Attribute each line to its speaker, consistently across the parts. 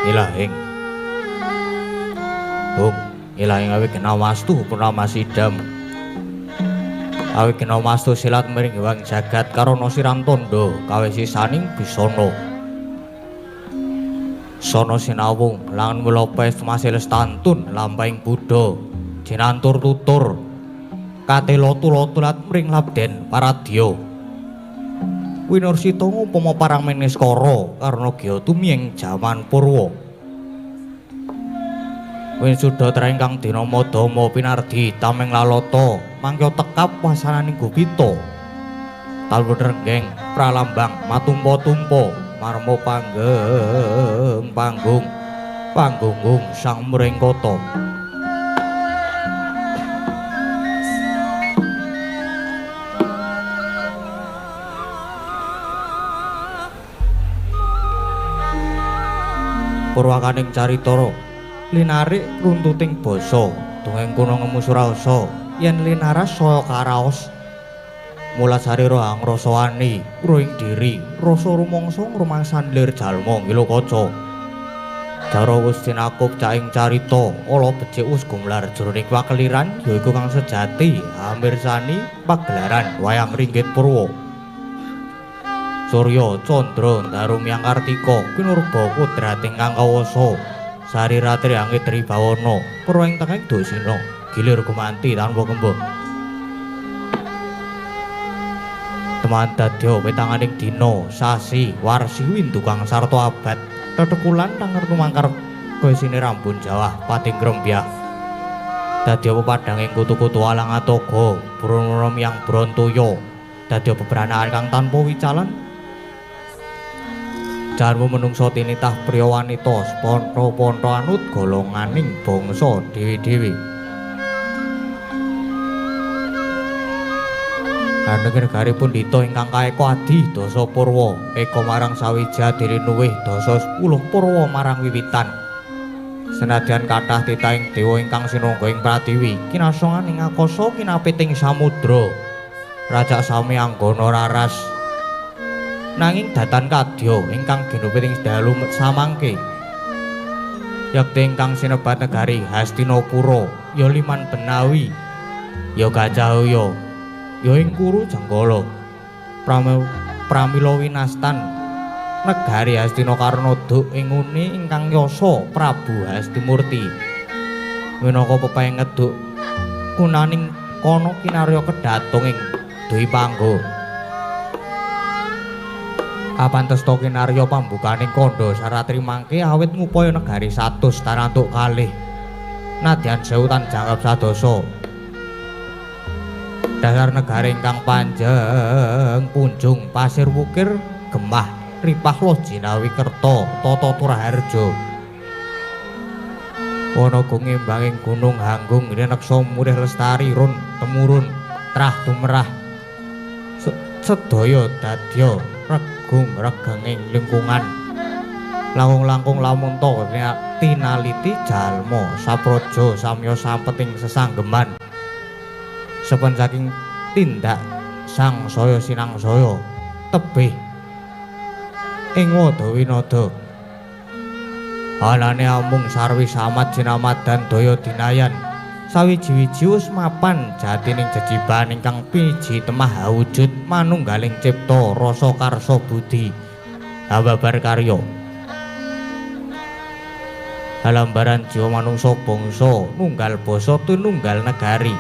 Speaker 1: Ilahing. Bung, ilahing awi kena wastu purnama sidam. Awi kena wastu silat miring wang jagat karana siram tondo kawe sisaning bisana. Sono sinawung langan mula masih lestantun lampahing Buddha jinantur tutur katela tulat mring labden paradya. Winursita ngupama parang meniskara karna gya tumiyeng jaman purwa. Winsuda traing kang dinama Dama pinardi tameng lalata mangkya tekap wasananing gupita. Talun renggeng pralambang matumpa-tumpa marma panggeng panggung panggunggung sang mring kota. Purwakaning carita linarik runtuting basa, dongeng kuno ngemu surasa yen linaras saya karaos. Mula sarira angrasa wani, ruing diri, rasa rumangsa ngrumangsan lir jalma ngilo kaca. Jara wis tinakup caing carita, ala becik wis gumlar jroning pakeliran yaiku kang sejati amirsani pagelaran wayang ringgit purwa. Surya Candra Ndaru Myang Kartika kinurba kodrat ingkang kawasa sariratri angit tribawana purwa ing tengahing dosina gilir gumanti tanpa kembung. Teman dadya petanganing dina sasi warsi windu kang sarta abad tetekulan tangertu mangkar gesine rambun jawah pating grembyah. Dadya pepadhanging kutu-kutu alang atoga brana myang brontoya dadya bebranakan kang tanpa wicalan. Jarwo menungso tinitah priya wanita sponto-ponto anut golonganing bangsa dhewe-dhewe. Anenging negari pundhita ingkang kaeka adi dasa purwa eka marang sawiji adilinuwih dasa 10 purwa marang wiwitan. Senadyan kathah titahing dewa ingkang sinungga ing pratiwi kinasongan ing akasa kinapiting samudra rajak sami anggana raras. Nanging datan kadya ingkang ginupit ing dalu samangke yekti ingkang sinebat negari Hastinapura ya Liman Benawi ya Gajahaya ya ing Kuru Jenggala pramila winastan negari Hastina karna duk ing ngune ingkang yasa Prabu Hastimurti minangka pepaeng ngeduk kunaning kono kinarya kedatung ing Dwipangga. Apantes to kinarya pambukaning kandha saratri mangke awit ngupaya negari 100 tarantuk kalih nadyan sewu tan jangkep sadasa. Dasar negari ingkang panjeng punjung pasir wukir gemah ripah loh jinawi kerta tata turaharja. Wana gumimbanging gunung hanggung rineksa murih lestari run temurun trah tumerah sedaya dadya regung regenging lingkungan langkung-langkung lamunta tinaliti jalma sapraja samya sampeting sesanggeman sepen saking tindak sangsaya sinangsaya tebih ing wadawinada anane amung sarwi samad jinamadan daya dinayan sawiji-wiji wis mapan jatining jejiban ingkang piji temah awujud manunggaling cipta rasa karsa budi hababar karya halambaran jiwa manungsa bangsa nunggal basa tinunggal negari.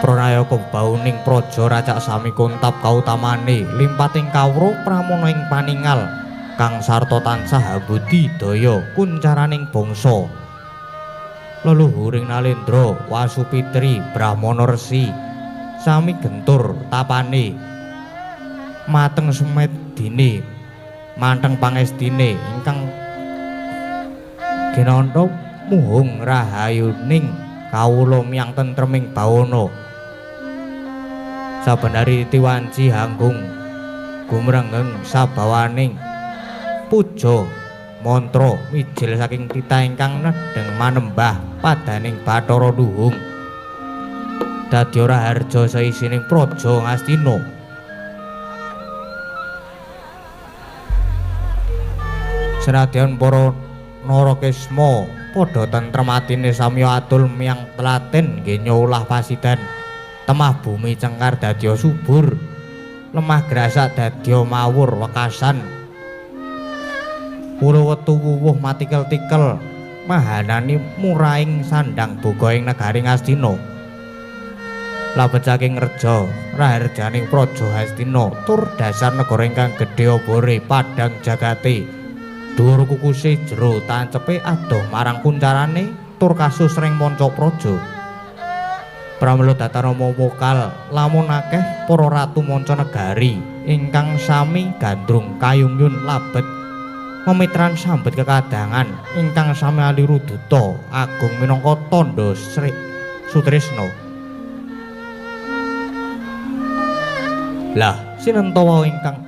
Speaker 1: Pranayaka bauning praja racak sami kuntap kautamane limpating kawruh pramana ing paningal kang sarta tansah abudi daya kuncaraning bangsa. Leluhuring Nalendra Wasupitri Brahmana Resi sami gentur tapane mateng sumedine manteng pangestine ingkang ginanta muhung rahayuning kawula miyang tentreming bawana. Saben hari tiwanci hanggung gumrenggeng sabawaning puja mantra mijil saking titah ingkang nedheng manembah padaning Bathara Luhung. Dadi ora harja saisining praja Ngastina. Senadyan para narakesma padha tentrem atine samya atul miyang tlaten nggih nyulah pasidan. Temah bumi cengkar dadya subur, lemah grasak dadya mawur wekasan. Pura wetu wuwuh matikel-tikel mahanani muraing sandang boga ing negari Ngastina. Labet saking reja raharjaning praja Hastina tur dasar negara ingkang gedhe obore padhang jagate. Dhuwur kukuse jero tancepe adoh marang kuncarane tur kasus ring manca praja. Pramila datanama wokal lamun akeh para ratu manca negari ingkang sami gandrung kayungyun labet memitran sambet kekadangan ingkang sami aliru duta agung minangka tandha Sri Sutrisna. Lah sinenta wau ingkang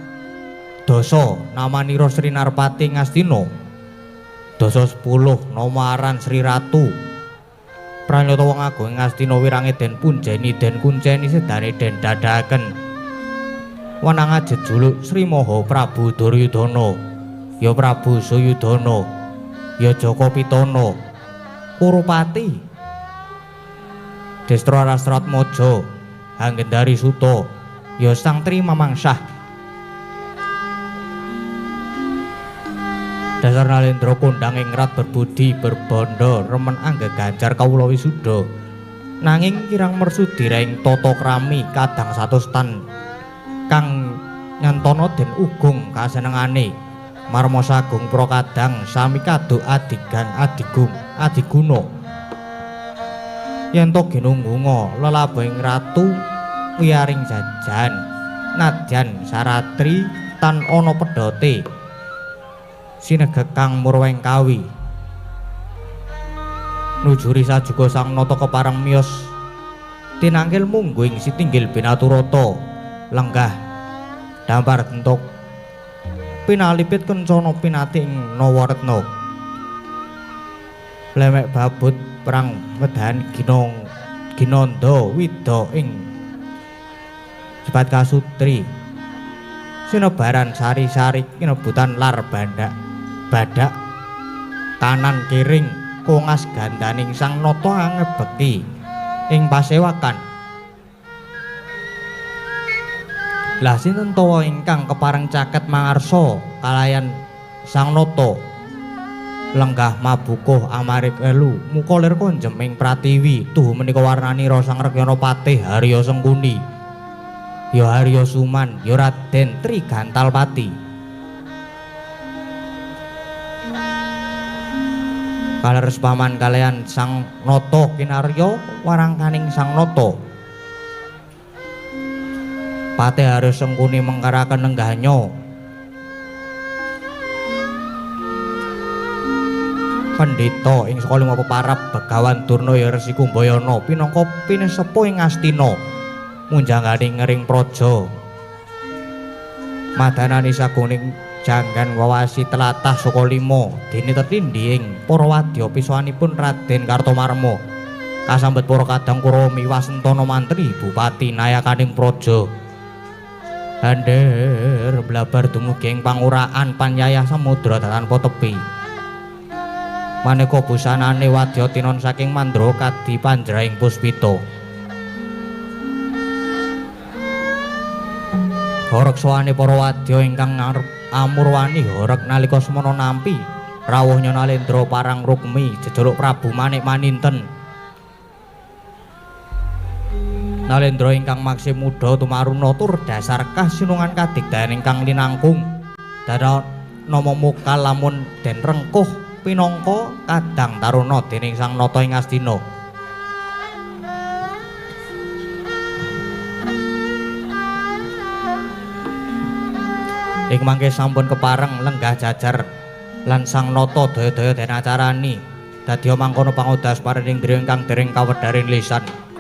Speaker 1: Dasa namanira Sri Narpati Ngastina. Dasa 10 nama aran Sri Ratu. Pranyata wong agung Ngastina wirange den punjeni den kunceni sedane den dadaken. Wenang jejuluk Sri Maha Prabu Duryudana, ya Prabu Suyudana, ya Jaka Pitana, Kurupati, Destra Rastratmaja, Hanggendari Suta, ya Sang Tri Mamangsah. Dasar Nalendra kondhang ing rat berbudi berbandha remen anggeganjar kawula wisuda. Nanging kirang mersudi ing tata krami kadang satus tan kang nyantana den ugung kasenengane. Marma sagung pra kadang sami kaduk adigang adigung adiguna. Yen to ginunggunga lelabuhing ratu wiyaring jajan nadyan saratri tan ana pedhote. Sinegek kang murweng kawi nujuri sajuga sang nata kepareng miyos tinangkil mungguh ing sitinggil binaturata lenggah dampar entuk pinalipit kencana pinati ing Nawaretna lemek babut perang wedahan ginong ginanda wida ing Sebat kasutri sinebaran sari-sari kinebutan lar bandak badak kanan kiring kongas gandaning sang nata angebeki ing pasewakan. Lah sinten tawa ingkang kepareng caket mangarsa kalayan sang nata lenggah mabukuh amarik elu muka lir konjem ing pratiwi tuhu menika warnanira Sang Rekyana Patih Harya Sengkuni ya Harya Suman ya Raden Trigantalpati. Kaleres paman kalian Sang Nata kinarya warangkaning Sang Nata. Patih Harya Sengkuni mengkaraken lenggahnya. Pendhita ing saka lima peparab Begawan Durna ya Resi Kumbayana pinangka pinesepuh ing Astina munjanggani ngering praja. Madanani saguning janggan wawasi tlatah saka lima dene tetindhi ing para wadya pisowanipun Raden Kartomarma kasambet para kadang Kurawa miwasentana mantri bupati nayakaning praja. Hander blabar dumugi ing panguraan panyayah samudra tanpa tepi. Maneka busanane wadya tinon saking mandra kadi panjraing puspita. Horeg sowane para wadya ingkang amurwani horeg nalika semana nampi rawuhnya Nalendra parang Rukmi jejuluk Prabu Manik Maninten. Nalendra ingkang maksih muda tumaruna tur dasar kasinungan kadigdayan ingkang linangkung dara nama mukal lamun den rengkuh pinangka kadang taruna dening Sang Nata ing Astina. Ing mangke sampun kepareng lenggah jajar lan Sang Nata daya-daya den acarani dadiya mangkono pangodas paring indriya ingkang dereng kawedharing lisan.
Speaker 2: Sekar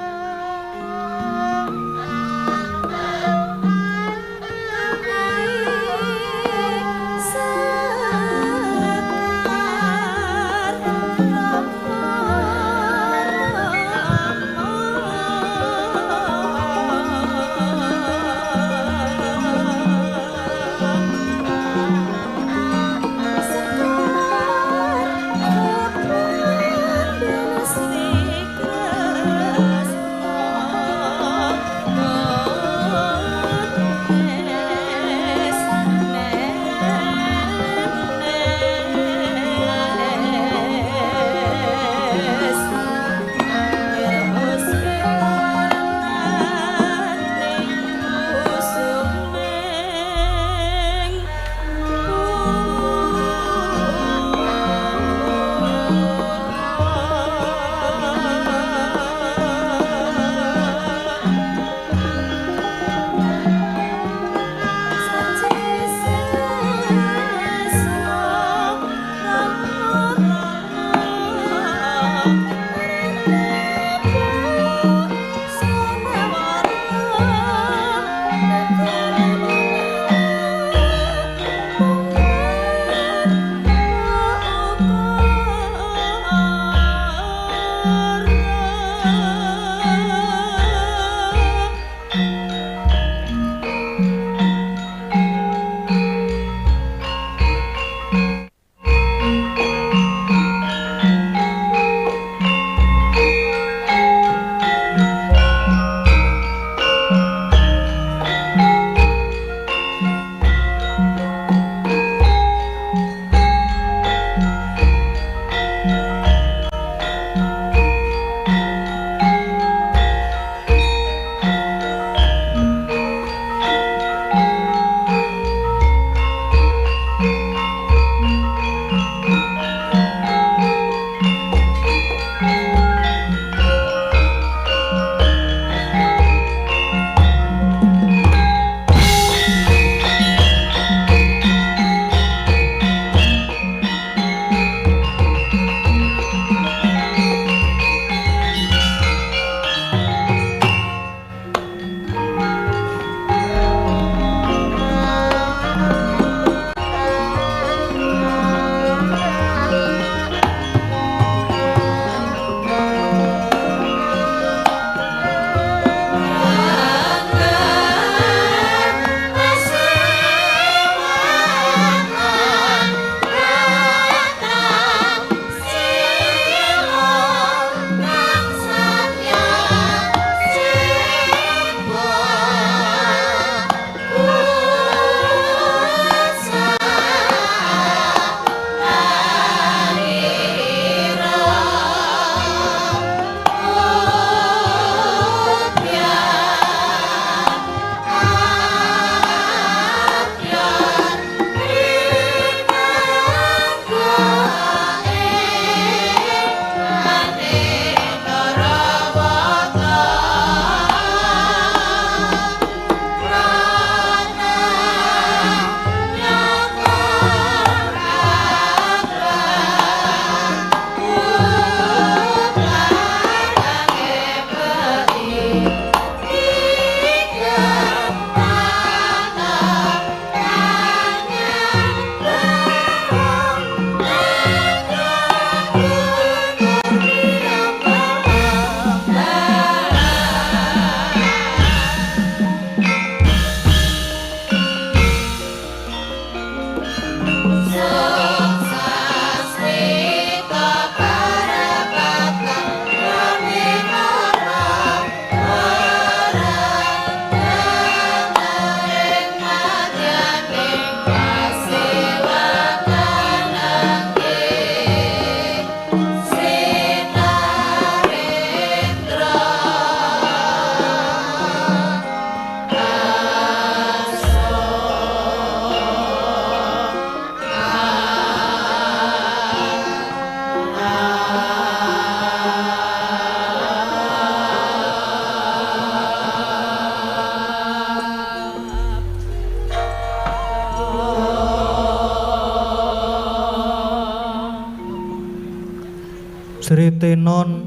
Speaker 1: Sritenon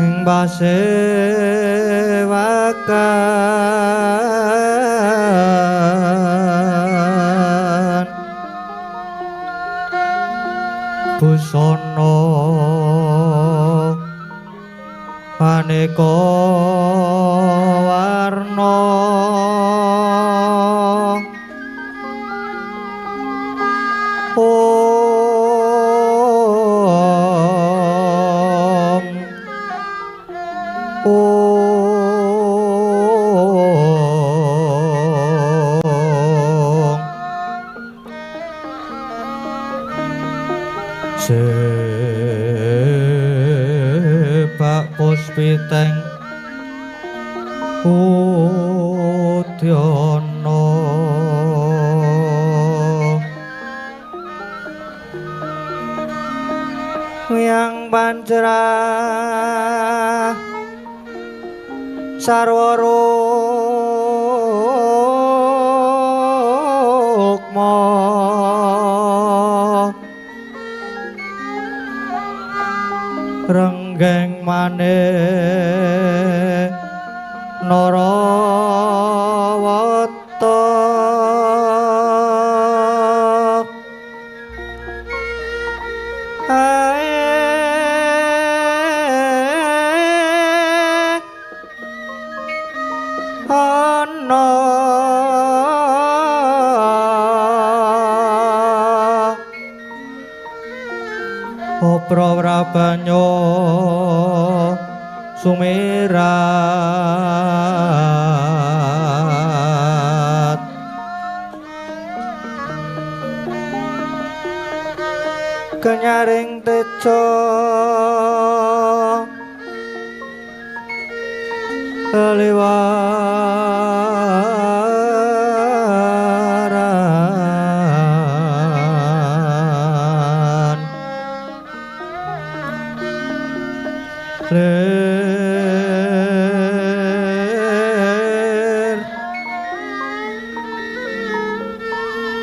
Speaker 1: ing pasewakan busana aneka warna om om sebak puspiteng udyana wiyang pancerah sarwa rukma renggeng manik narawata ae ana Opra prabanyo sumirat kenyaring tejo liwaran lir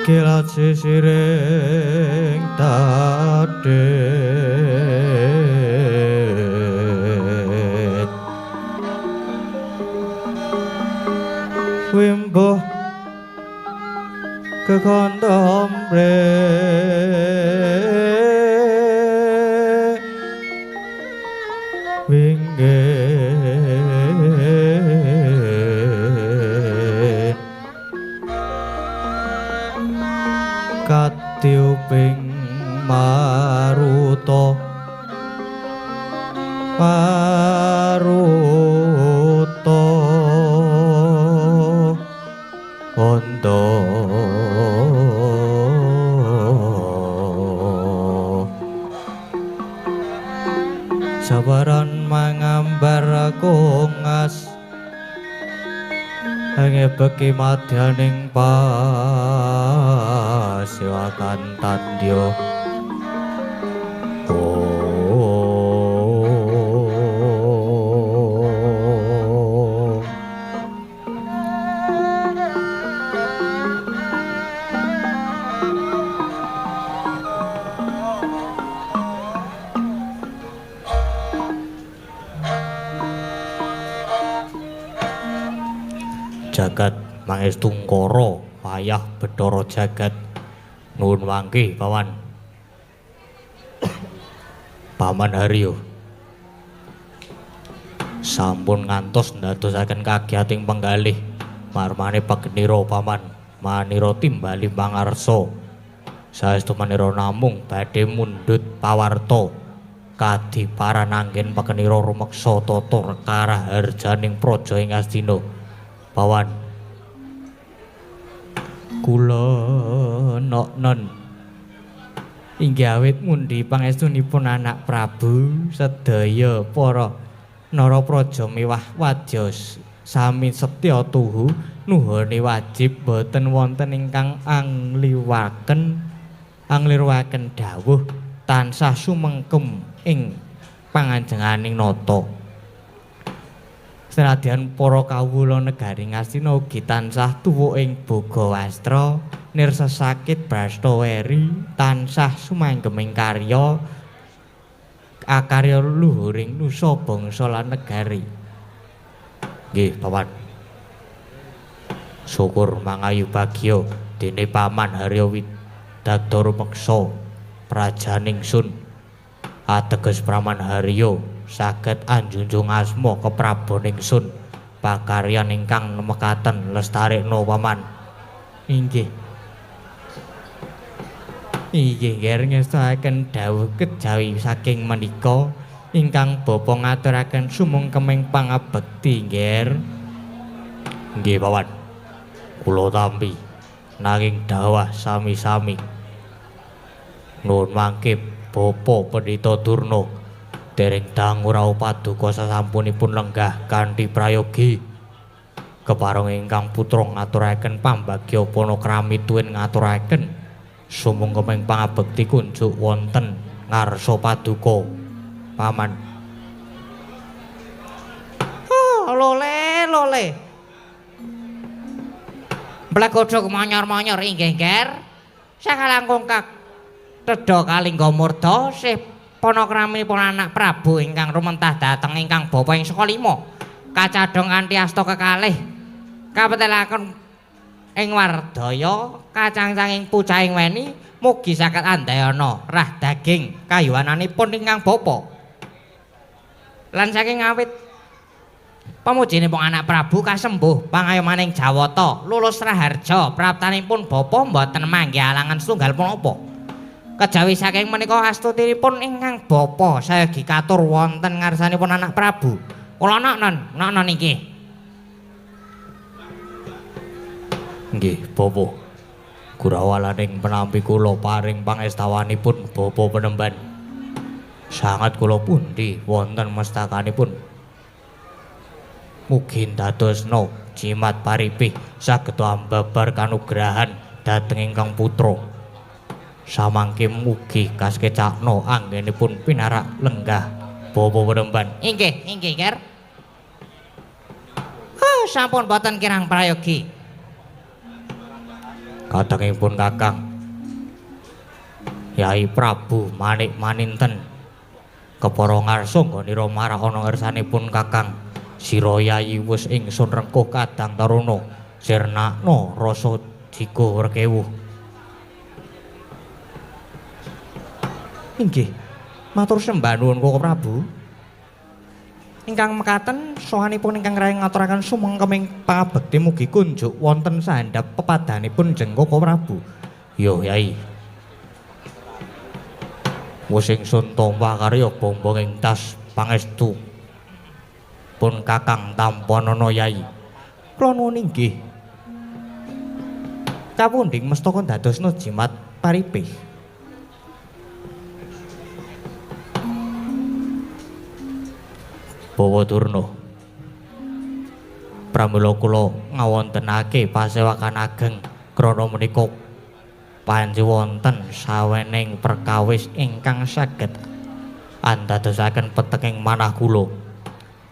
Speaker 1: kilat sisiring tadit wimbuh kekondombre winggih katiuping maruta maruta ondo sabaran mangambar kongas ngebeki madyaning pasiwakan tandya. Jagat mangestungkara wayah Bathara jagat nuwun wangke paman. Paman Haryo sampun ngantos ndadosaken kagiyating penggalih marmane pagenira paman manira timbali pangarsa saestu manira namung badhe mundhut pawarta kadiparan anggen pagenira rumeksa tata karaharjaning praja ing Astina. Pawan kula nok-non inggih awit mundhi pangestunipun anak Prabu sedaya para narapraja miwah wadya sami setya tuhu nuhone wajib boten wonten ingkang angliwaken dawuh tansah sumengkem ing panganjenganing nata. Senadyan para kawula negari Ngastina ugi tansah tuwa ing boga wastra, nirsa sakit brasta weri, tansah sumanggeming karya akarya luhuring nusa bangsa lan negari. Nggih, Paman. Syukur mangayu bagya dene Paman Harya Widada rumeksa prajaning sun ateges Praman Harya saged anjunjung asma kepraboning sun pakaryan ingkang mekaten lestarekno Paman. Inggih. Inggih nger ngestakaken dawuh kejawi saking menika ingkang bapa ngaturaken sumungkeming pangabekti nggih. Nggih Paman. Kula tampi nanging dawah sami-sami. Nuwun mangke Bapa Pendhita Durna dereng dangu rawuh paduka sasampunipun lenggah kanthi prayogi. Kepareng ingkang putra ngaturaken pambagya panakrami tuwin ngaturaken sumungkeming pangabekti kunjuk wonten ngarsa paduka Paman.
Speaker 2: Oh, lole lole. Blegodhog monyor-monyor inggih nger. Sakalangkung kak tedha kalingga murda sih panakraminipun anak Prabu ingkang rumentah dhateng ingkang bapa ing saka lima. Kacadhong kanthi asta kekalih kapetelaken ing wardaya kacangcanging pucahing weni mugi saged andayana rah daging kayuwananipun ingkang bapa. Lan saking awit pamujinipun anak Prabu kasembuh pangayomaning Jawata lulus raharja praptanipun bapa mboten manggih alangan setunggal punapa. Kejawi saking menika astutinipun ingkang bapa sayogi katur wonten ngarsanipun anak Prabu. Kula nok non inggih.
Speaker 1: Nggih, bapa. Gurawalaning penampi kula paring pangestawanipun bapa penemban. Sangat kula pundi wonten mestakanipun. Mugi ndadosna jimat paripih saged ambabar kanugrahan dhateng ingkang putra. Samangke mugi kasekecakna anggenipun pinarak lenggah bapa penemban.
Speaker 2: Inggih, inggih, Ger. Oh, sampun boten kirang prayogi.
Speaker 1: Kadangipun Kakang Yai Prabu Manik Maninten kepara ngarsa nggonira marah ana ngersanipun Kakang sira Yayi wis ingsun rengkuh kadang taruna sirnakna rasa jiga rekewuh. Inggih, matur sembah nuwun Koko Prabu. Ingkang mekaten sowanipun ingkang raya ngaturaken sumengkeming pangabekti mugi kunjuk wonten sahandhap pepadanipun jeng Koko Prabu. Yo Yai. Wis ingsun tampa karya bombong ing tas pangestu pun Kakang tampanana Yai. Kula nuwun inggih. Kapundhing mestaka ndadosna jimat paripih. Bawa Durna. Pramila kula ngawontenake pasewakan ageng krana menika panci wonten sawening perkawis ingkang saged andadosaken peteking manah kula.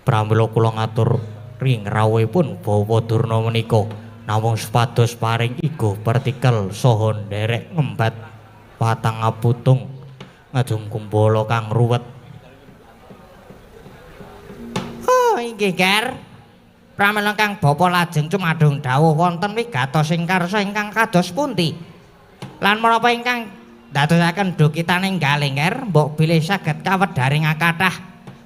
Speaker 1: Pramila kula ngatur ring rawuhipun Bawa Durna menika namung supados paring igo partikel saha nderek ngembat patang aputung ngajum kumbala kang ruwet.
Speaker 2: Inggih, Ger. Pramila kang bapa lajeng cumadung dawuh wonten wigatos ing karsa ingkang kados pundi? Lan menapa ingkang ndadosaken dukitaning galih, Ger, mbok bilih saged kawedharing akathah.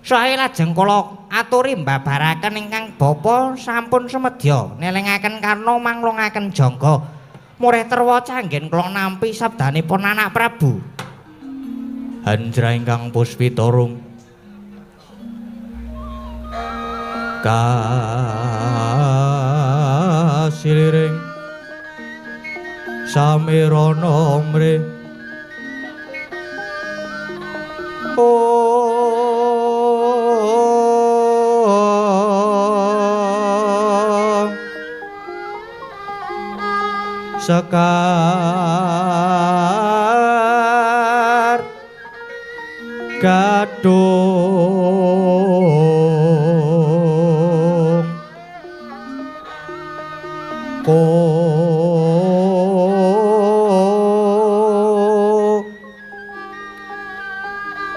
Speaker 2: Sae lajeng kula aturi mbabaraken ingkang bapa sampun semedya nelingaken karna manglungaken jangga. Murih terwaca anggen kula nampi sabdanipun anak Prabu.
Speaker 1: Hanjra ingkang puspitarum kasiliring samirana mre sekar gadung.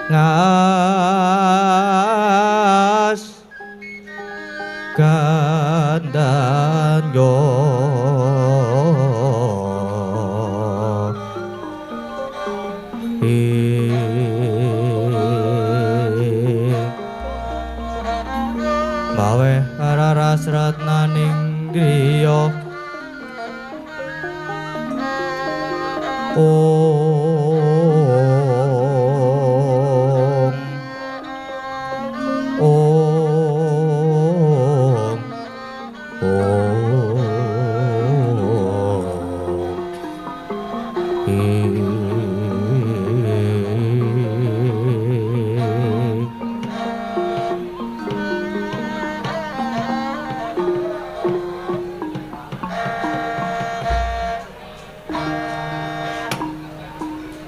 Speaker 1: Ngas gandanyo mawe raras ratnaning griya Om Om Om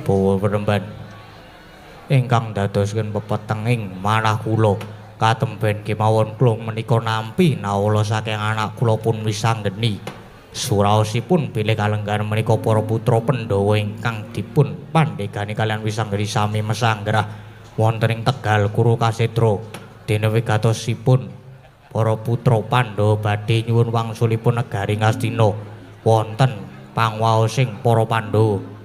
Speaker 1: Bawa peremban ingkang dadosken pepetenging manah kula katemben kemawon kula menika nampi nawala saking anak kula pun wisanggeni. Suraosipun bilih kalenggahan menika para putra Pandhawa ingkang dipun pandhegani kalian wisanggeni sami mesanggrah wonten ing Tegal Kuru Kasetra. Dene wigatosipun para putra Pandhawa badhe nyuwun wangsulipun negari Ngastina wonten pangwaosing para Pandhawa.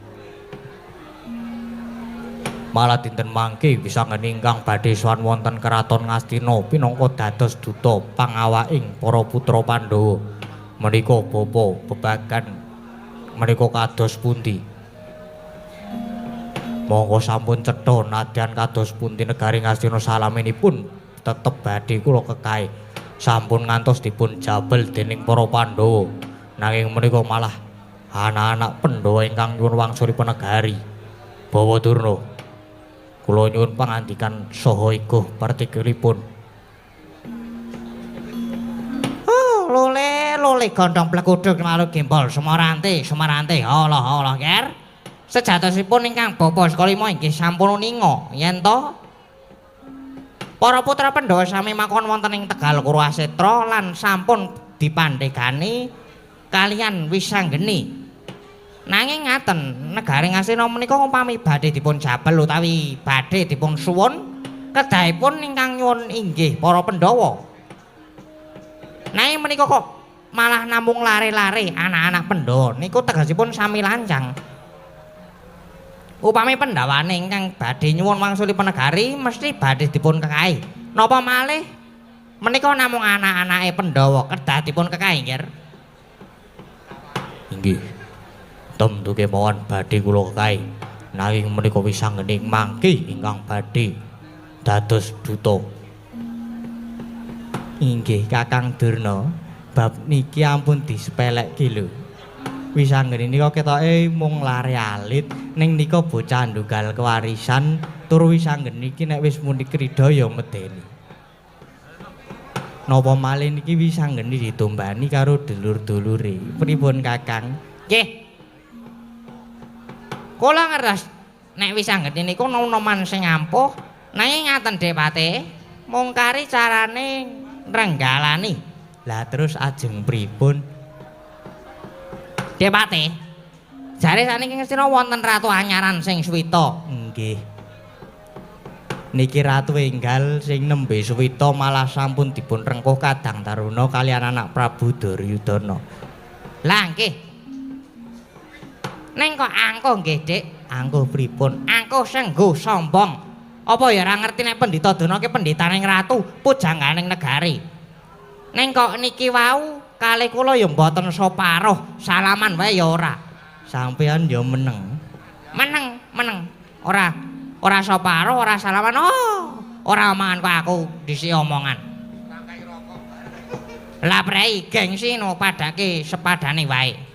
Speaker 1: Malah dinten mangke wisanggeni ingkang badhe sowan wonten keraton Ngastina pinangka dados duta pangawaking para putra Pandhawa. Menika bapa bebagan menika kados pundi? Monggo sampun cetha nadyan kados pundi negari Ngastina salaminipun tetep badhe kula kekahe. Sampun ngantos dipun jabel dening para Pandhawa. Nanging menika malah anak-anak Pandhawa ingkang nyuwun wangsulipun negari. Bawa Durna, kula nyuwun pangandikan saha iguh partikulipun.
Speaker 2: Oh, lole lole gondhong pleguduk malu gembol sumarante sumarante Allah Allah ger. Sejatosipun ingkang bapa saka lima inggih sampun uninga yen to para putra Pandhawa sami makon wonten ing Tegal Kuru Asetra lan sampun dipandhegani kalian wisanggeni. Nanging ngaten, negari Ngastina menika umpami badhe dipun jabel utawi badhe dipun suwun, kedahipun ingkang nyuwun inggih para Pandhawa. Nanging menika kok malah namung lare-lare anak-anak Pandhawa niku tegesipun sami lancang. Upami pandhawane ingkang badhe nyuwun wangsulipun negari mesti badhe dipun kekahi. Napa malih menika namung anak-anake Pandhawa kedah dipun kekahi, Nggih.
Speaker 1: Inggih. Tentu kemawon badhe kula kekahi. Nanging menika wisanggeni mangke ingkang badhe dados duta. Inggih Kakang Durna, bab niki ampun disepelekke lho. Wisanggeni nika ketoke mung lare alit, ning nika bocah ndunggal kewarisan tur wisanggeni iki nek wis muni krida ya medeni. Napa malih niki wisanggeni ditombani karo dulur-dulure. Pripun Kakang?
Speaker 2: Nggih. Kula ngertos nek wisanggeni niku noman sing ampuh, nanging ngaten Depate, mung kari carane nrenggalani.
Speaker 1: Lah terus ajeng pripun?
Speaker 2: Depate, jare saniki Ngastina wonten ratu anyaran sing suwita.
Speaker 1: Nggih. Niki ratu enggal sing nembe suwita malah sampun dipun rengkuh kadang taruna kalian anak Prabu Duryudana.
Speaker 2: Lah nggih. Neng kok angkuh nggih, Dik?
Speaker 1: Angkuh pripun?
Speaker 2: Angkuh sengguh sombong. Apa ya ora ngerti nek Pendhita Durna ki pendhitaning ratu, pujangganing negari. Neng kok niki wau kalih kula ya mboten soparoh, salaman wae ya ora.
Speaker 1: Sampeyan ya meneng.
Speaker 2: Meneng, meneng. Ora ora soparoh, ora salaman. Oh, ora omongan kok aku dhisik omongan. Lah prei gengsi no padake sepadane wae.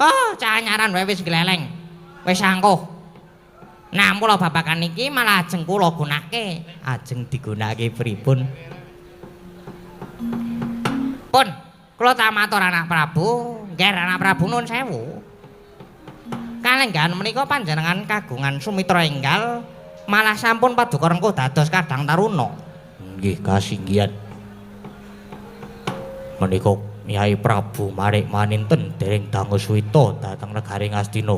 Speaker 2: Oh, cah anyaran wae wis gleleng. Wis angkuh. Nah, mula babagan iki malah ajeng kula gunake.
Speaker 1: Ajeng digunakake pripun?
Speaker 2: Pun, kula tak matur anak Prabu, ngger anak Prabu nuwun sewu. Kalenggahan menika panjenengan kagungan sumitra enggal malah sampun paduka rengkuh dados kadang taruna.
Speaker 1: Nggih, kasinggihan. Menika Yai Prabu Manik Maninten dereng dangu suwita dhateng negari Ngastina.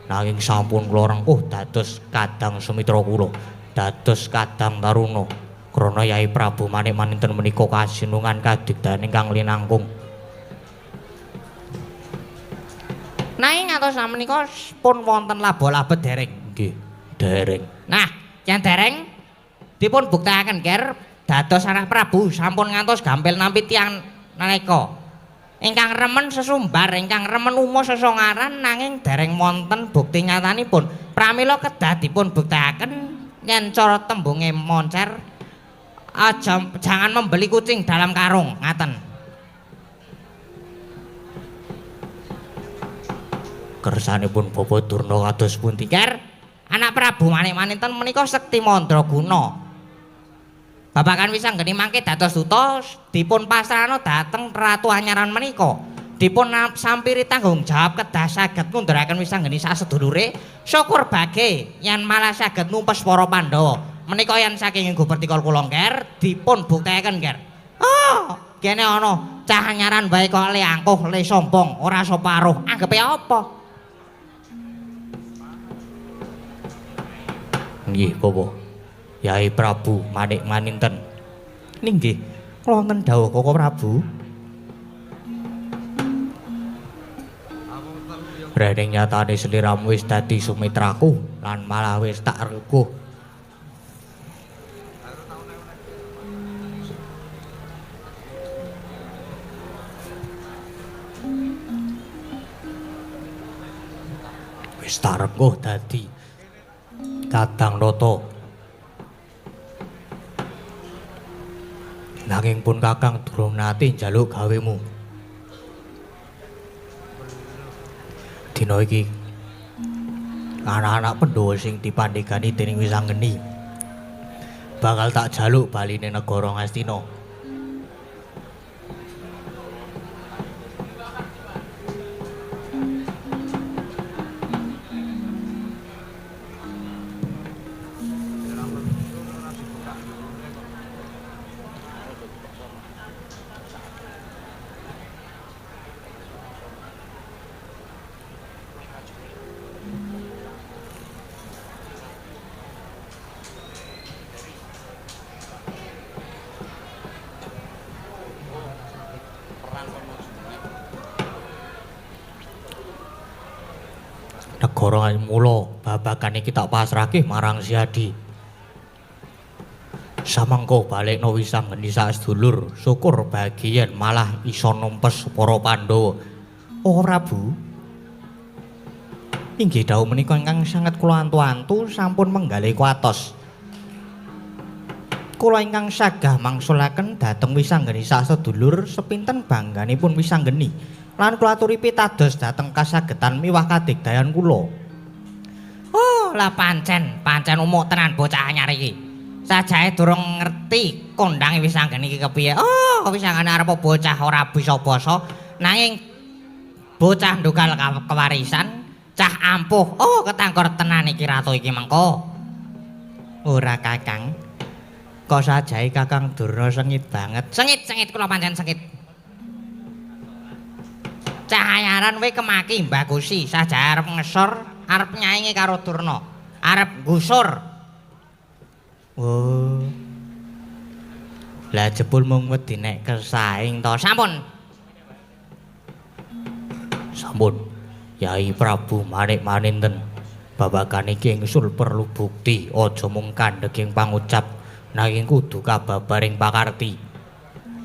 Speaker 1: Nanging sampun kula rengkuh dados kadang sumitra kula, dados kadang taruna. Krana Yai Prabu Manik Maninten menika kasinungan kadigdayan ingkang linangkung.
Speaker 2: Nanging ngantos menika pun wonten laba-labet dereng.
Speaker 1: Nggih, dereng.
Speaker 2: Nah, yen dereng dipun buktekaken, Ger, dados anak Prabu sampun ngantos gampil nampi tiyang nalika. Ingkang remen sesumbar, ingkang remen umo sesongaran nanging dereng wonten bukti nyatanipun. Pramila kedah dipun buktekaken yen cara tembunge moncer aja jangan membeli kucing dalam karung, ngaten.
Speaker 1: Kersanipun Bapak Durna kados pundi?
Speaker 2: Ger, anak Prabu Manik Maninten menika sekti mandraguna. Babagan Wisanggeni mangke dados duta dipun pasrahna dhateng Ratu Anyaran menika. Dipun sampiri tanggung jawab kedah saged ngundhuraken Wisanggeni sasedulure. Syukur bage yen malah saged numpes para Pandhawa. Menika yen saking Gupertikol kula, Ger, dipun buktekaken, Ger. Oh, kene ana cah anyaran wae kok le angkuh, le sombong, ora soparuh. Anggepe apa?
Speaker 1: Nggih, Bapak. Yai Prabu Manik Maninten. Ninggih, kula wonten dawuh Koko Prabu. Rene nyatane sliramu wis dadi sumitraku lan malah wis tak rengkuh. Wis tak rengkuh dadi kadang nata. Nanging pun Kakang durung nate njaluk gawemu. Dina iki anak-anak Pandhawa sing dipandhegani dening Wisanggeni bakal tak jaluk baline negara Ngastina. Negara mula babagan iki tak pasrahke marang Siadi. Samangka balekno Wisanggeni sak sedulur, syukur bagian malah iso numpes para Pandhawa. Oh Prabu. Inggih dawuh menika ingkang sanget kula antu-antu sampun menggalih kuatos. Kula ingkang sagah mangsulaken dhateng Wisanggeni sak sedulur sepinten bangganipun Wisanggeni. Lan kula aturi pitados dhateng kasagetan miwah kadigdayan kula.
Speaker 2: Oh, lah pancen, pancen umuk tenan bocah anyar iki. Sajae durung ngerti kondange Wisanggeni iki kepiye. Oh, Wisanggeni arep bocah ora bisa basa, nanging bocah ndukal kewarisan, cah ampuh. Oh, ketanggor tenan iki ratu iki mengko.
Speaker 1: Ora Kakang. Kok sajae Kakang Durna sengit banget.
Speaker 2: Sengit-sengit kula pancen sengit. Cahayaran we kemaki Mbah Gusi, saja arep ngesor, arep nyaingi karo Durna, arep nggusur.
Speaker 1: Oh. Lah jebul mung wedi nek kesaing
Speaker 2: to. Sampun.
Speaker 1: Sampun. Yai Prabu Manik Maninten, babagan iki ingsul perlu bukti, aja mung kandheging pangucap, nanging kudu kababaring pakarti.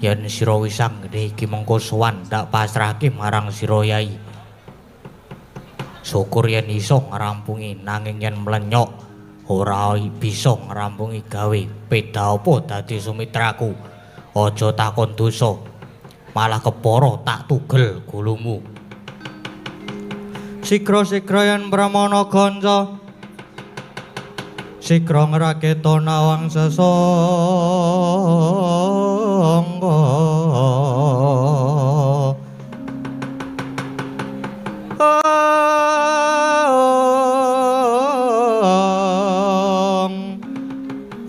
Speaker 1: Yen sira Wisanggeni iki mengko sowan tak pasrahke marang sira Yai. Syukur yen iso ngrampungi, nanging yen mlenyok ora bisa ngrampungi gawe. Beda apa dadi sumitraku? Aja takon dosa, malah kepara tak tugel gulumu. Sigra-sigra yen Pramana ganca, sigra ngraketa nawang sesangga.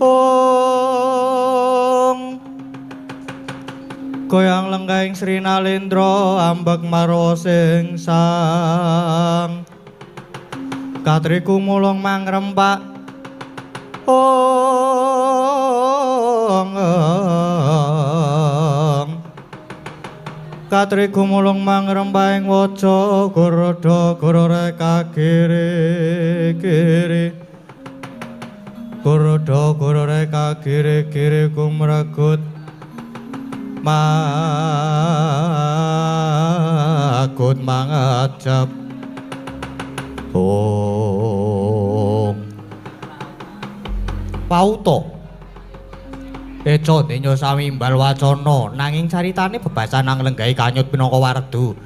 Speaker 1: Ong goyang lenggahing Sri Nalendra ambek marwa sing sang. Katriku mulung mangrempak ong. Katriku mulung mangrempak ing waca gorodo gorore kiri kiri. Gorodo gorore kiri kiri kumregut magut mangajab. Ong Pauto Eco denya samimbal wacana nanging caritane bebasan nang lenggahi kanyut pinangka wardu.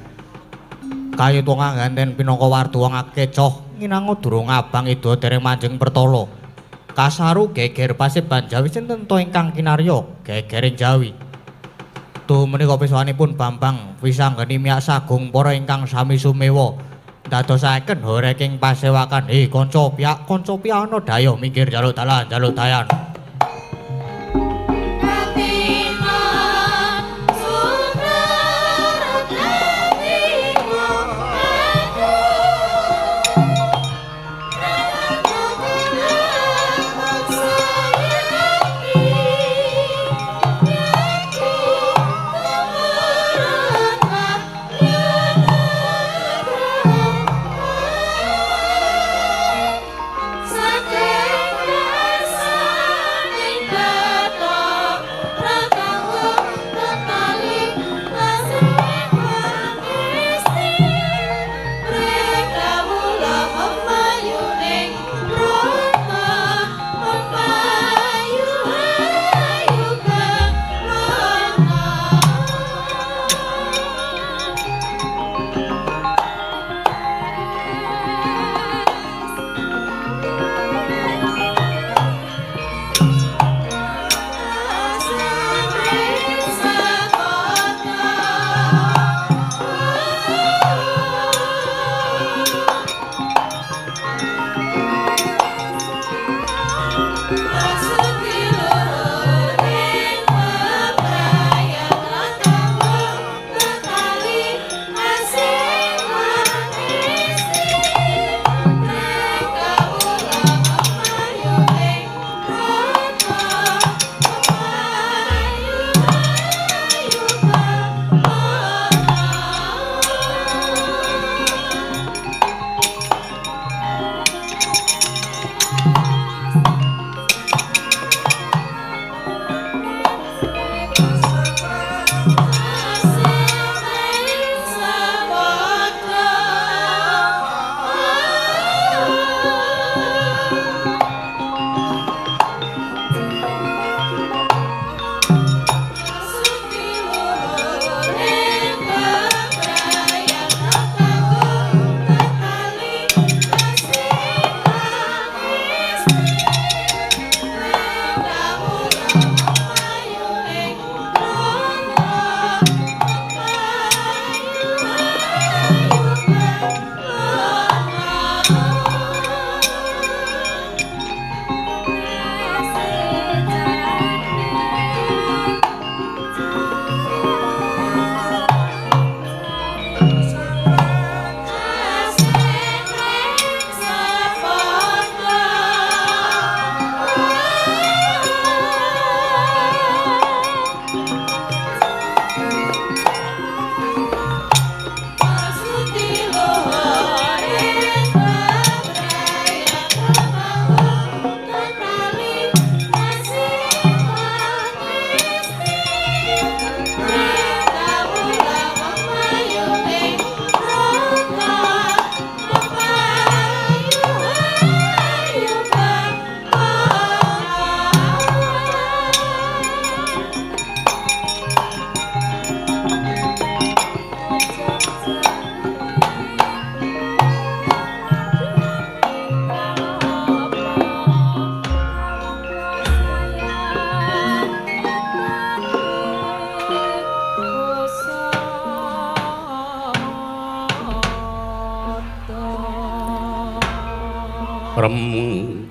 Speaker 1: Kayut wong angganten pinangka wardu wong akecoh nginango durung abang ida dereng manjing pertala. Kasaru geger paseban Jawi sinten to ingkang kinarya gegering Jawi. Tuh menika pisanipun Bambang wisanggeni miyak sagung para ingkang sami sumewa. Dadosaken horeking pasewakan. Kanca piyak kanca piyana dayoh minggir jaluk dalan jaluk dayan.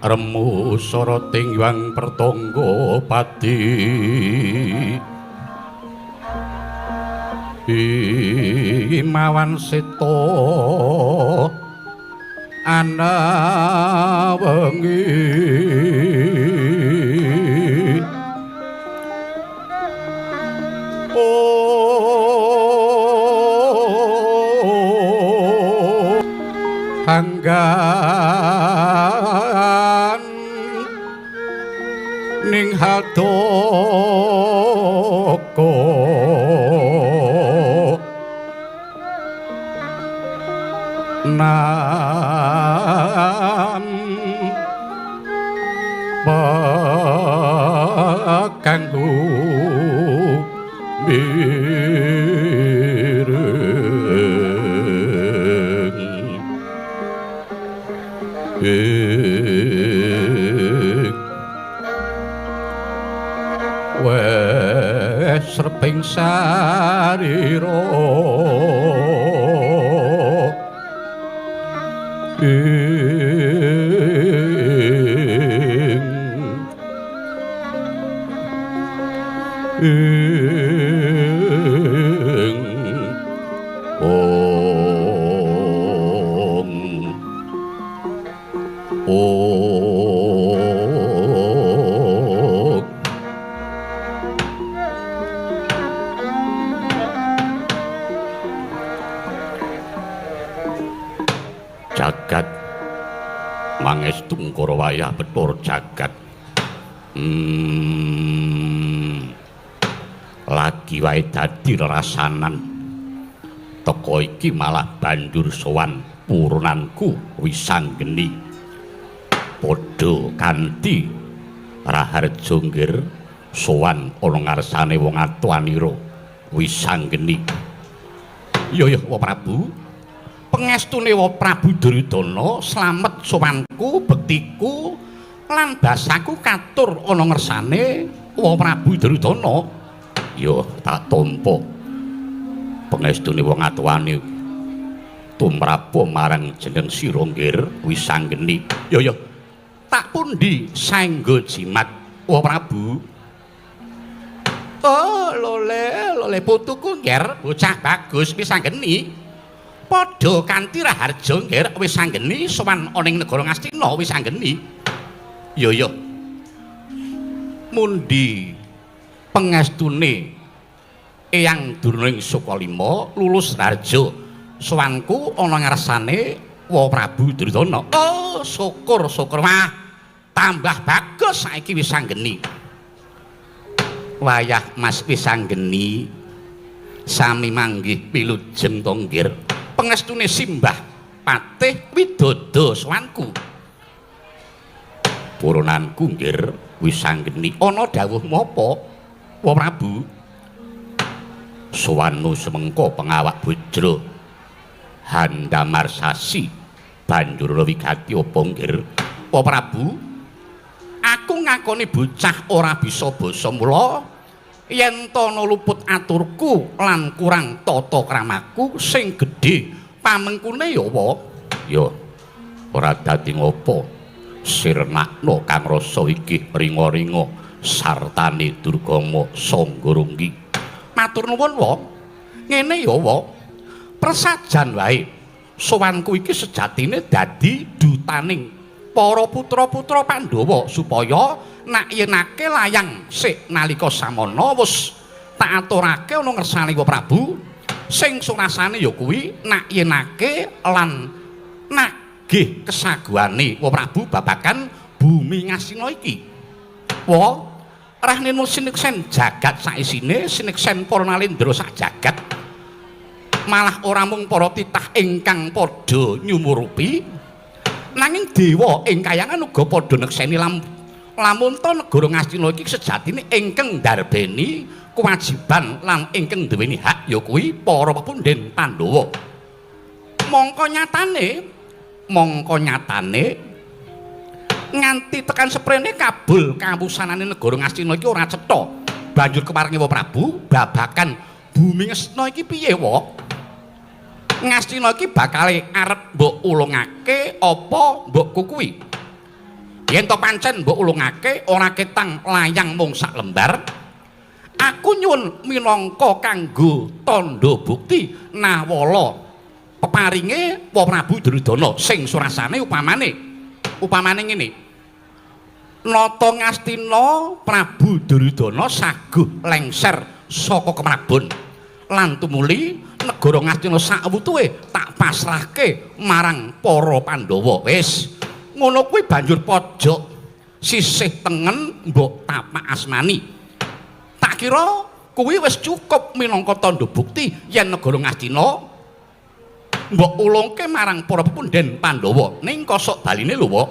Speaker 3: Remu soroting yang pertonggo pati Imawan seto Ana wengi hanggan ning hatoko nam kanggo mireng wes reping sarira ing ong ong jagat mangestu ngkara wayah betur jagat. Lagi wae dadi rerasanan teko iki malah banjur sowan purunanku Wisanggeni padha kanthi Raharja nggir sowan ana ngarsane wong atuanira Wisanggeni. Iya ya Wa Prabu, pengestune Wa Prabu Duryudana slamet sowanku bektiku lan basaku katur ana ngersane Wa Prabu Duryudana. Ya tak tampa pengestune wong atuwane tumrapa marang jeneng sira nggir Wisanggeni. Ya ya tak pundi saengga jimat Wa Prabu. Oh lole lole putuku nggir bocah bagus Wisanggeni padha kanthi Raharja nggir Wisanggeni sowan ana ing negara Ngastina Wisanggeni. Ya ya mundi pengestune Eyang Durna ing Sukalima lulus Raharja sowanku ana ngarsane Wa Prabu Duryudana. Oh syukur syukur wah tambah bagus saiki Wisanggeni. Wayah Mas Wisanggeni sami manggih wilujeng to nggir pengestune simbah patih widodo sowanku. Purunanku nggir Wisanggeni ana dawuhmu apa Wa Prabu? Sowanmu semengko pengawak bujra handamar sasi banjur wigati apa nggir Wa Prabu? Aku ngakoni bocah ora bisa basa mula yen tana luput aturku lan kurang tata kramaku sing gedhe pamengkune ya wa. Ya ora dadi ngopo sirnakno kang rasa iki ringa-ringa sartane Durgama Sanggarunggi. Matur nuwun wa. Ngene ya wa. Presajan wae sowanku iki sejatine dadi dutaning para putra-putra Pandhawa supaya nak yenake layang sik nalika samana wis tak aturake ana ngersane Wa Prabu sing surasane ya kuwi nak yenake lan nagih kesaguhane Wa Prabu babagan bumi Ngastina iki. Wa rahninu sineksen jagat saisine sineksen para nalendra sak jagat malah ora mung para titah ingkang padha nyumurupi nanging dewa ing kayangan uga padha nekseni lamun ta negara Ngastina iki sejatine ingkang ndarbeni kewajiban lan ingkang duweni hak ya kuwi para pepundhen Pandhawa. Mongko nyatane nganti tekan seprene kabul kawusanane negara Ngastina iki ora cetha. Banjur keparengi Wa Prabu babagan bumi Ngastina iki piye wa? Ngastina iki bakale arep mbok ulungake apa mbok kukuwi? Yen to pancen mbok ulungake ora ketang layang mung sak lembar. Aku nyuwun minangka kanggo tandha bukti nawala Peparinge Wa Prabu Duryudana sing surasane upamane upamane ngene. Nata Ngastina Prabu Duryudana saguh lengser saka Kemrabon. Lan tumuli negara Ngastina sakwutuhe tak pasrahke marang para Pandhawa. Wis, ngono kuwi banjur pojok sisih tengen mbok tapak asmani. Tak kira kuwi wis cukup minangka tandha bukti yen negara Ngastina mbok ulungke marang para pepundhen Pandhawa. Ning kosok baline lho, Wak.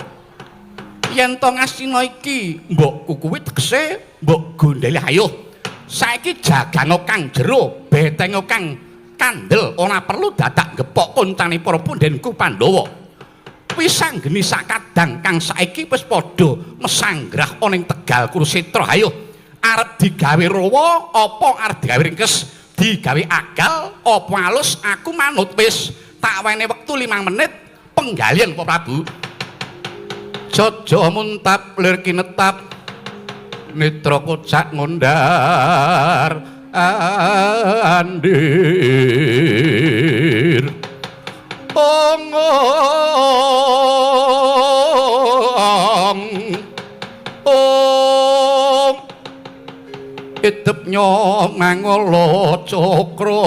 Speaker 3: Yen to Ngastina iki mbok kukuwi tegese mbok gondeli ayo. Saiki jagano kang jero, betengo kang kandel, ora perlu dadak gepok koncane para pundhenku Pandhawa. Wisanggeni sakadang kang saiki wis padha mesanggrah ana ing Tegal Kurusetra. Ayo, arep digawe rawa apa arep digawe ringkes, digawe agal apa alus, aku manut wis. Tak wene wektu 5 menit penggalian Pak Prabu. Jojo muntap lir kinetap netra kocak ngundar andir. Ong ong ong idep nyong mangala cakra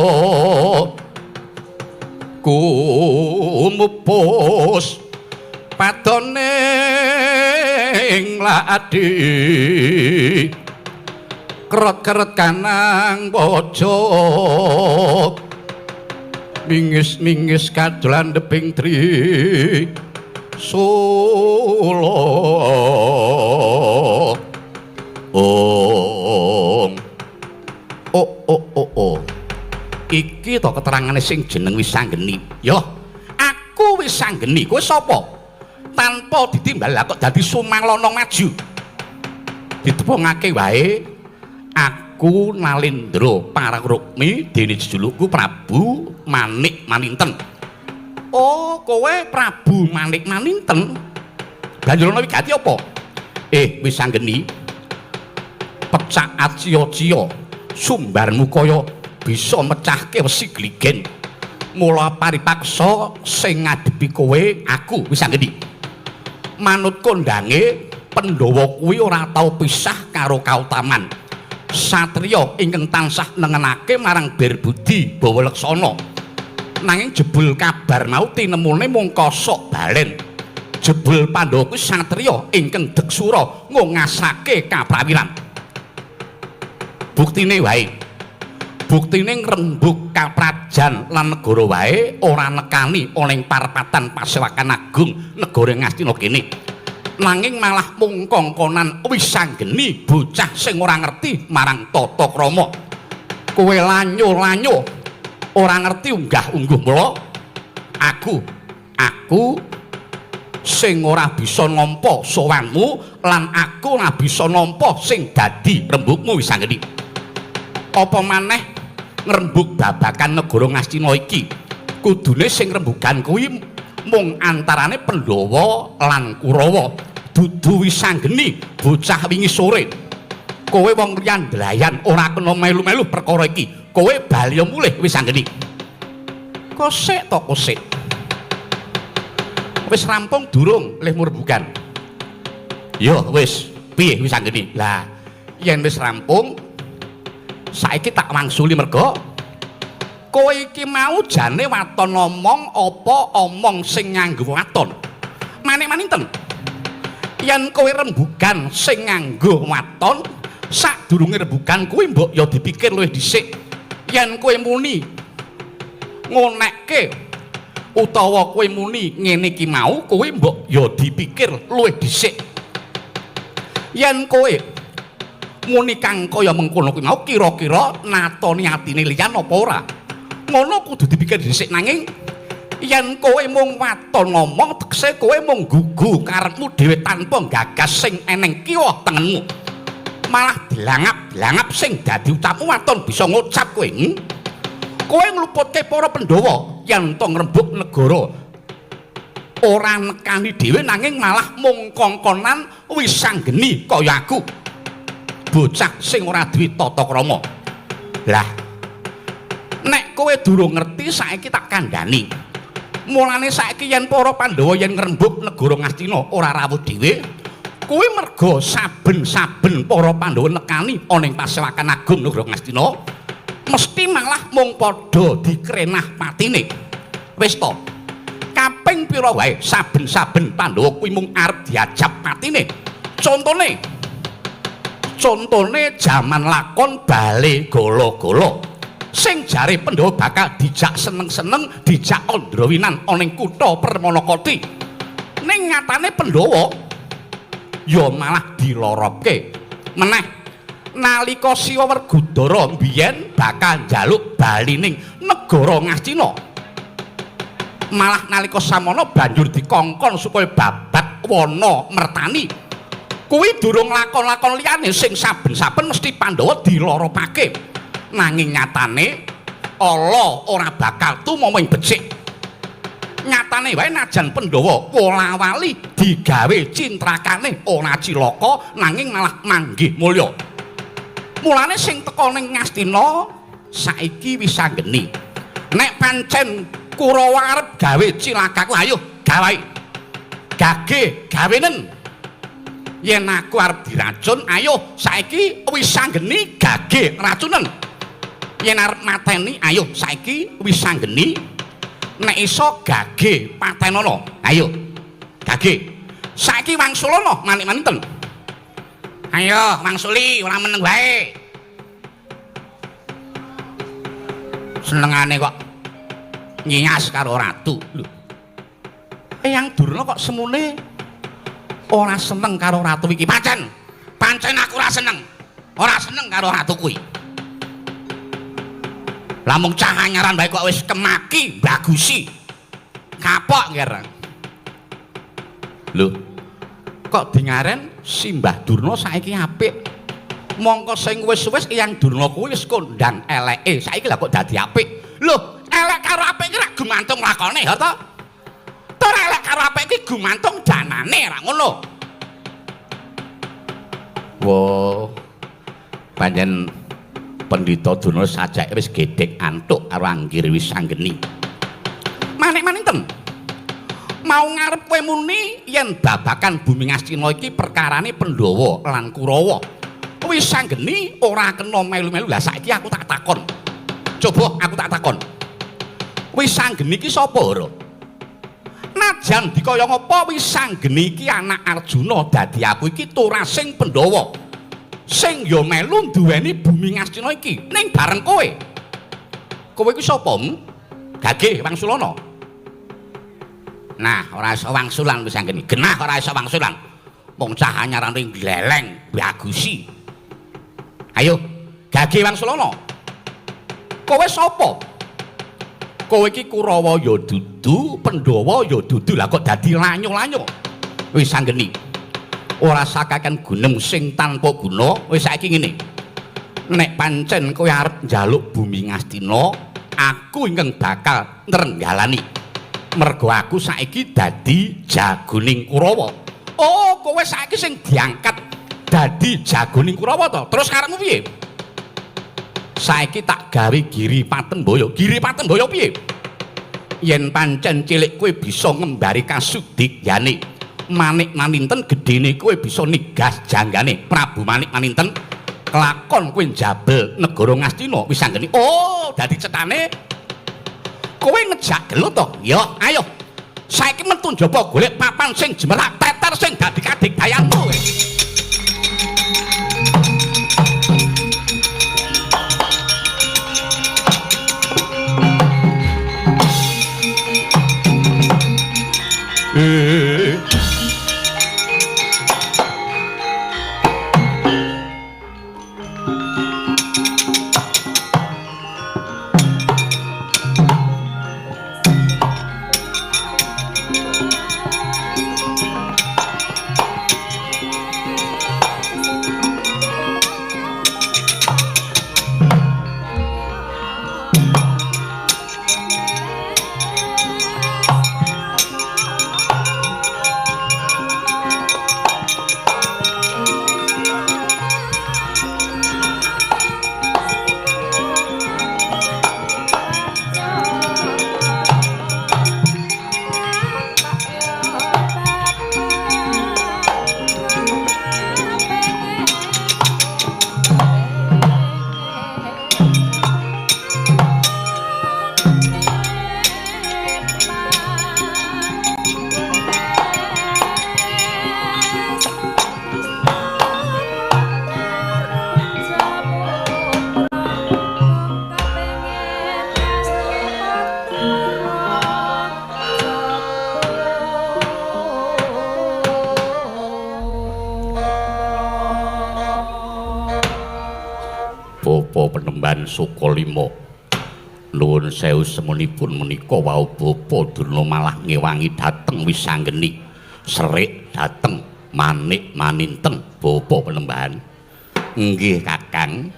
Speaker 3: kumupus padone ing ladi keret-keret kanang pojok mingis-mingis kadolan deping tri sula. Ong oh oh oh oh iki to keterangane sing jeneng Wisanggeni. Yo, aku Wisanggeni. Kowe sapa? Tanpa ditimbal lah kok dadi sumalono maju. Ditepungake wae aku Nalendra Pararukmi dene jejulukku Prabu Manik Maninten. Oh, kowe Prabu Manik Maninten. Banjur ana wigati apa? Wisanggeni. Pecak aciya-ciya sumbarmu kaya bisa mecahke wesi gligen. Mula paripaksa sing ngadepi kowe aku Wisanggeni. Manut kondange Pandhawa kuwi ora tau pisah karo kautaman. Satriya ingkang tansah nengenake marang Berbudi bawa leksana. Nanging jebul kabar mau tinemune mung kosok balen. Jebul Pandhawa kuwi satriya ingkang deksura ngongasake kaprawiran. Buktine wae. Buktine ngrembug kaprajan lan negara wae ora nekani ana ing parepatan Pasewakan Agung negara Ngastina kene. Nanging malah mung kongkonan Wisanggeni bocah sing ora ngerti marang tata krama. Kowe lanyo-lanyo ora ngerti unggah-ungguh mula aku sing ora bisa nampa sowanmu lan aku ora bisa nampa sing dadi rembugmu Wisanggeni. Apa maneh ngrembug babakan negara Ngastina iki kudune sing rembugan kuwi mung antarane Pandhawa lan Kurawa, dudu Wisanggeni bocah wingi sore. Kowe wong liyan ndlayan ora kena melu-melu perkara iki. Kowe bali mulih Wisanggeni. Kosek to kosek. Wis rampung durung lehmu rembugan? Yo wis, piye Wisanggeni? Lah, yen wis rampung saiki tak wangsuli merga kowe iki mau jane waton omong apa omong sing nganggo waton. Manik-maninten. Yen kowe rembugan sing nganggo waton, sadurunge rembugan kuwi mbok ya dipikir luwih dhisik. Yen kowe muni ngonekke utawa kowe muni ngene iki mau, kowe mbok ya dipikir luwih dhisik. Yen kowe muni kang kaya mengkono kuwi mau kira-kira natoni atine liyan apa ora? Ngono kudu dipikir dhisik. Nanging yen kowe mung waton ngomong tegese kowe mung gugu karepmu dhewe tanpa gagas sing eneng kiwa tengenmu. Malah dilangap-dilangap sing dadi ucapmu waton bisa ngucap kowe. Kowe ngluputke para Pandhawa yen to ngrembug negara ora nekani dhewe nanging malah mung kongkonan Wisanggeni kaya aku. Bocah sing ora duwe tata krama. Lah, nek kowe durung ngerti saiki tak kandhani. Mulane saiki yen para Pandhawa yen ngrembug negara Ngastina ora rawuh dhewe, kuwi merga saben-saben para Pandhawa nekani ana ing pasewakan agung negara Ngastina, mesti malah mung padha dikrenah patine. Wis to. Kaping pira wae saben-saben Pandhawa kuwi mung arep diajab patine. Contone jaman lakon Bale Gala-Gala. Sing jare Pandhawa bakal dijak seneng-seneng, dijak andrawinan ana ing kutha Permanakati. Ning nyatane Pandhawa ya malah diloropke. Meneh nalika Siwa Werkudara mbiyen bakal njaluk balining negara Ngastina. Malah nalika samono banjur dikongkon supaya babat wana mertani. Kuwi durung lakon-lakon liyane sing saben-saben mesti Pandhawa diloropake. Nanging nyatane ala ora bakal tumawa ing becik. Nyatane wae najan Pandhawa wola-wali digawe cintrakane ora cilaka nanging malah manggih mulya. Mulane sing teka ning Ngastina saiki wis anggeni. Nek pancen Kurawa arep gawe cilakaku, ayo gawe. Gage gawenen. Yen aku arep diracun, ayo saiki wis anggeni gage racunen. Yen arep mateni, ayo saiki wis anggeni nek iso gage patenono. Ayo gage. Saiki wangsulana manik-maninten. Ayo wangsuli ora meneng wae. Senengane kok nyias karo ratu. Lho. Eyang Durna kok semune ora seneng karo ratu iki. Pancen, pancen aku ora seneng. Ora seneng karo ratu kuwi. Lah mung cah anyaran bae kok wis kemaki bagusi. Kapok nger. Lho, kok dingaren Simbah Durna saiki apik. Mongko sing wis-wis Eyang Durna kuwi wis kondang eleke. Saiki lah kok dadi apik. Lho, elek karo apik iki rak gumantung lakone ya to? Tur elek karo apik iki gumantung danane ra ngono. Wo. Pancen Pendhita Durna sajake wis gedhek antuk karo Anggir wis anggeni. Manik-maninten. Mau ngarep kowe muni yen babakan bumi Ngastina iki perkarane Pandhawa lan Kurawa. Wis anggeni ora kena melu-melu. Lah saiki aku tak takon. Coba aku tak takon. Wis anggeni iki sapa ora? Najan dikaya ngapa wis anggeni iki anak Arjuna dadi aku iki turasing Pandhawa. Sing ya melu duweni bumi Ngastina iki ning bareng kowe. Kowe iki sapa? Gage wangsulana. Nah, ora iso wangsulan wis anggeni. Genah ora iso wangsulan. Wong cah anyarane gleleng bagusi. Ayo, gage wangsulana. Kowe sapa? Kowe iki Kurawa ya dudu, Pandhawa ya dudu. Lah kok dadi lanyo-lanyo. Wis anggeni. Ora sakaken gunem sing tanpa guna. Wis saiki ngene. Nek pancen kowe arep njaluk bumi Ngastina, aku ingkang bakal nrenggalani. Mergo aku saiki dadi jagoning Kurawa. Oh, kowe saiki sing diangkat dadi jagoning Kurawa to? Terus karepmu piye? Saiki tak gawe Giri Patemboyo. Giri Patemboyo piye? Yen pancen cilik kowe bisa ngembari kasudikyane. Manik Maninten gedene kowe bisa nigas janggane Prabu Manik Maninten kelakon kowe njabel negara Ngastina wis anggeni. Oh, dadi cetane kowe ngejak gelut to? Ya, ayo. Saiki metu njaba golek papan sing jemerak teter sing dadi kadigdayanmu. Bapa Penemban Sukalima. Nuwun sewu semunipun menika wau Bapa Durna malah ngewangi dhateng Wisanggeni. Serik dhateng Manik Maninten Bapa Penemban. Nggih Kakang.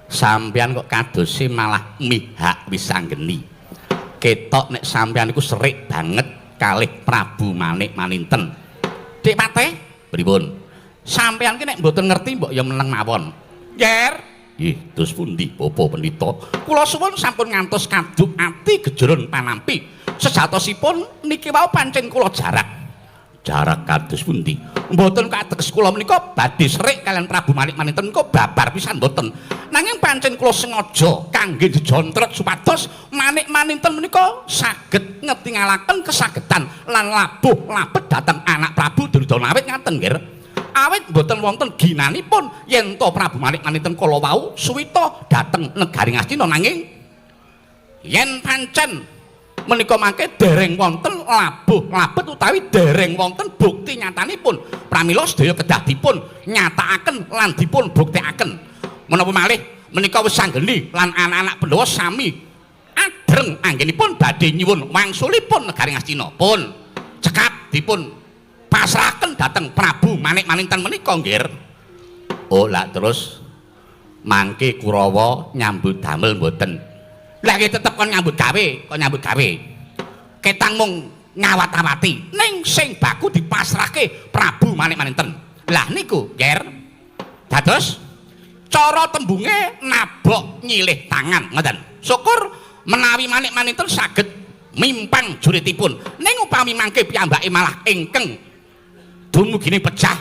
Speaker 3: Sampeyan kok kadose malah mihak Wisanggeni. Ketok nek sampeyan iku serik banget kalih Prabu Manik Maninten. Dik Patih, pripun? Sampeyan ki nek mboten ngerti mbok ya meneng mawon. Nger. Nggih, terus pundi Bapa Pendhita? Kula suwun sampun ngantos kaduk ati gejoron panampi. Sejatosipun niki wau pancen kula jarak. Jarak kados pundi? Mboten kateges kula menika badhe serik kaliyan Prabu Manik Maninten kok babar pisan mboten. Nanging pancen kula sengaja kangge jejontret supados Manik Maninten menika saged ngetingalaken kesagedan lan labuh labet dhateng anak Prabu Duryudana awit ngaten nggih. Awit mboten wonten ginanipun yen to Prabu Manik Maninten kala wau suwita dhateng negari Ngastina, nanging yen pancen menika mangke dereng wonten labuh labet utawi dereng wonten bukti nyatanipun, pramila sedaya kedah dipun nyatakaken lan dipun buktekaken. Menapa malih menika wis sanggeni lan anak-anak Pandhawa sami adreng anggenipun badhe nyuwun wangsulipun negari Ngastina. Pun cekap dipun pasrahaken dhateng Prabu Manik Maninten menika nggih. Oh, lah terus mangke Kurawa nyambut damel mboten? Lah nggih tetep kon nyambut gawe, kon nyambut gawe. Ketang mung ngawat-awati, ning sing baku dipasrahke Prabu Manik Maninten. Lah niku, Nger. Dados cara tembunge nabok nyilih tangan ngoten. Syukur menawi Manik Maninten saged mimpang juritipun. Ning upami mangke piyambake malah ingkang dumugine pecah,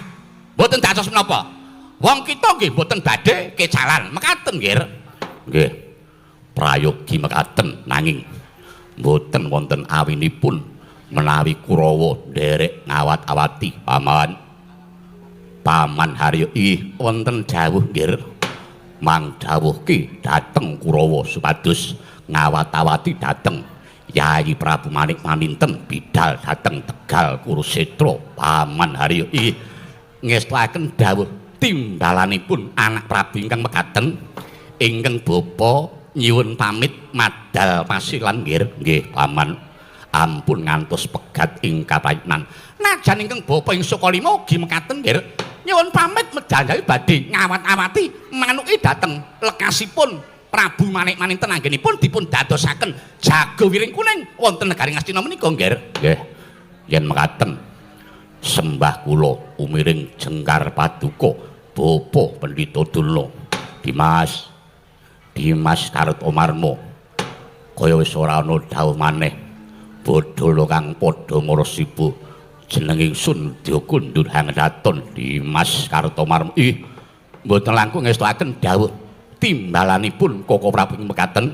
Speaker 3: mboten dados menapa. Wong kita nggih mboten badhe kecalan. Mekaten nggih. Nggih. Prayogi mekaten, nanging mboten wonten awinipun menawi Kurawa nderek ngawat-awati paman. Paman Haryo ih wonten dawuh nggih. Mang dawuhke dhateng Kurawa supados ngawat-awati dhateng Yayi Prabu Manik Maninten bidal dhateng Tegal Kurusetra. Paman Haryo ih ngestuaken dawuh timbalanipun anak Prabu ingkang mekaten, ingkang bapa nyuwun pamit madal pasilan nggih. Nggih paman, ampun ngantos pegat ing kaprayitnan. Najan ingkang bapa ing Sukalima ugi mekaten nggih, nyuwun pamit medal badhe ngawat-awati manuki dhateng lekasipun Prabu Manik Maninten anggenipun dipun dadosaken jago wiring kuning wonten negari Ngastina menika nggih. Nggih, yen mekaten sembah kula umiring jengkar paduka Bapa Pendhita Durna. Dimas, Dimas Kartomarma, kaya wis ora ana dawuh maneh. Bodholo kang padha ngresiba jeneng ingsun Dya Kundur Hangedaton Dimas Kartomarma. Ih, mboten langkung ngestuaken dawuh timbalanipun Koko Prabu mekaten,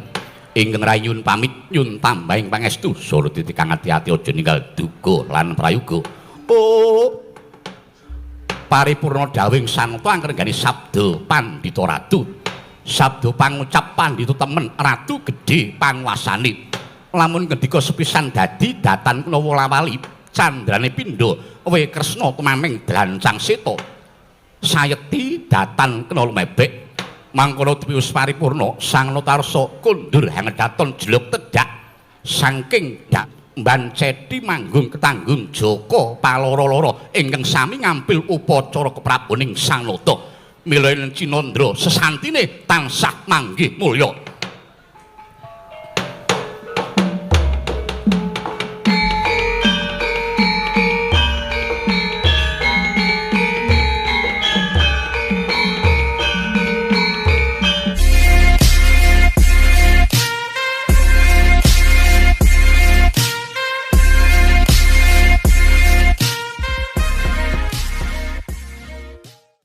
Speaker 3: ingkang rayun pamit nyun tambahing pangestu. Surti kang ati-ati aja ninggal duga lan prayoga. Oh, paripurna dawuhing santa angrenggani sabda Pandhita Ratu. Sabda pangucap pandhita temen ratu gedhe panguasane. Lamun ngendika sepisan dadi datan kena wolawali candrane pindha we Kresna tumaming drancang seta. Sayekti datan kena lumebek. Mangkono wis paripurna Sang Notarsa kundur hangedaton jeluk tedhak saking Mbanceti manggung ketanggung Jaka paloro-loro ingkang sami ngampil upacara kepraboning Sang Nata. Mila ing Cinandra sesantine tansah manggih mulya.